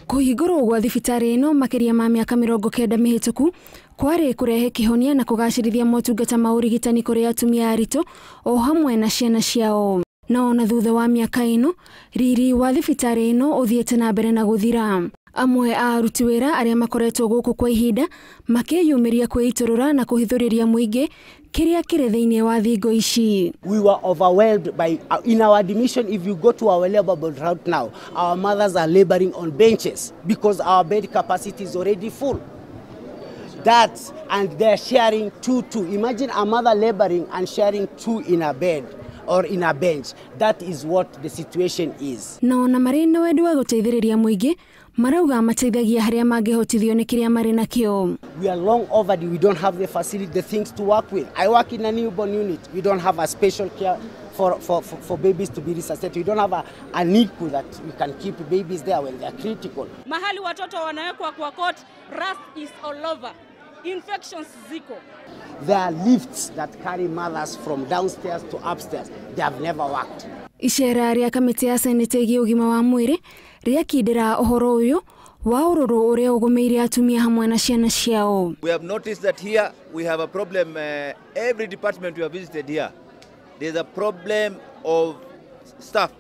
Kũhingũrwo gwa thibitarĩ ĩno makĩria ma mĩaka 90 mĩhĩtũku kwarĩ kũrehe kĩhonia na kũgacĩrithia motungata ma ũrigitani kũrĩ atumia aritũ o hamwe na ciana ciao. Na ona thutha wa mĩaka ĩno, riri wa thibitarĩ ĩno ũthiĩte na mbere na gũthira. Amwe a aruti wĩra arĩa makoretwo gũkũ kwa ihinda makĩyumĩria kwĩitũrũra na kũhithũrĩria mũingĩ kĩrĩa kĩrĩ thĩinĩ wa thingo ici. We were overwhelmed by in our admission. If you go to our labor board right now, our mothers are laboring on benches because our bed capacity is already full. That, and they're sharing 2-2. Imagine a mother laboring and sharing 2 in a bed or in a bench. That is what the situation is. Na ona marĩ na wendi wa gũteithĩrĩria mũingĩ, marauga mateithagia harĩa mangĩhotithio nĩ kĩrĩa marĩ nakĩo. We are long overdue. We don't have the facility, the things to work with. I work in a newborn unit. We don't have a special care for babies to be resuscitated. We don't have a NICU that we can keep babies there when they are critical. Mahali watoto wanawekwa kwa court, rust is all over. Infections ziko. There are lifts that carry mothers from downstairs to upstairs. They have never worked. Icera rĩa kamĩtĩ ya senate ĩgiĩ ũgima wa mwĩrĩ rĩakindĩra ũhoro ũyũ wa ũrũrũ ũrĩa ũgũmĩire atumia hamwe na ciana ciao. We have noticed that here we have a problem. Every department we have visited here, there's a problem of staff.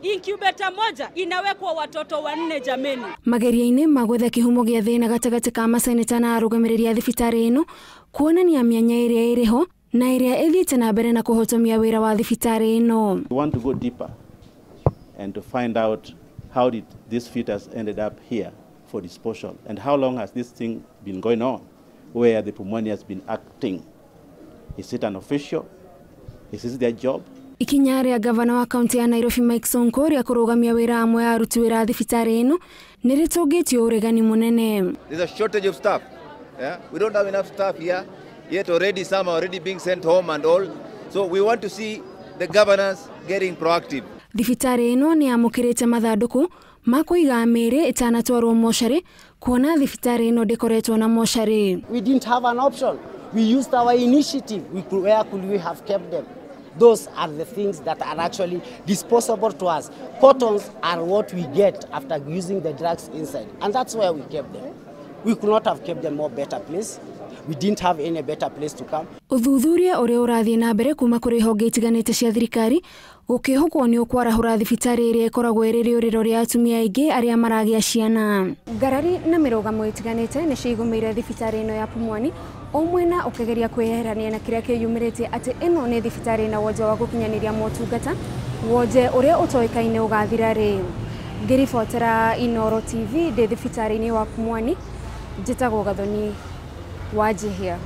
Incubator moja inawekwa watoto 4 jameni. Mageria-inĩ ma gwetha kĩhumo gĩa thĩna gatagatĩ ka maseneta na arũgamĩrĩri a thibitarĩ ĩno kuonania mĩanya ĩrĩa ĩrĩ ho na ĩrĩa ĩthiĩte na mbere na kũhotomia wĩra wa thibitarĩ ĩno. We want to go deeper and to find out how did this fetus ended up here for disposal and how long has this thing been going on where the Pumwani has been acting. Is it an official? Is this their job? Ikinya rĩa gavana wa kaunti ya Nairobi Mike Sonko rĩa kũrũgamia wĩra amwe a aruti wĩra a thibitarĩ ĩno nĩ rĩtũngĩtio ũregani mũnene. There's a shortage of staff. Yeah? We don't have enough staff here. Yet already some are already being sent home and all. So we want to see the governors getting proactive. Thibitarĩ ĩno nĩ yamũkĩrĩte mathandũkũ ma kũiga mĩĩrĩ ĩtanatwarwo mocarĩ kuona thibitarĩ ĩno ndĩkoretwo na mocarĩ. We didn't have an option. We used our initiative. Where could we have kept them? Those are the things that are actually disposable to us. Cottons are what we get after using the drugs inside, and that's where we kept them. We could not have kept them more better place. We didn't have any better place to come. Ũthuthuria ũrĩa ũrathiĩ na mbere kuma kũrĩ honge itiganĩte cia thirikari gũkĩhokwo nĩ ũkwarahũra thibitarĩ ĩrĩa ĩkoragwo ĩrĩ rĩũrĩro rĩa atumia aingĩ arĩa maragĩa ciana. Ngarari na mĩrũgamo ĩtiganĩte nĩcio igũmĩire thibitarĩ ĩno ya Pumwani o mwena ũkĩgeria kwĩyeherania na kĩrĩa kĩyumĩrĩtie atĩ ĩno nĩ thibitarĩ na wonje wa gũkinyanĩria motungata, wonje ũrĩa ũtoĩkaine ũgathira rĩ. Ngĩribotera Inooro TV ndĩ thibitarĩ-inĩ wa Pumwani, njĩtagwo Gathoni Wanjihia.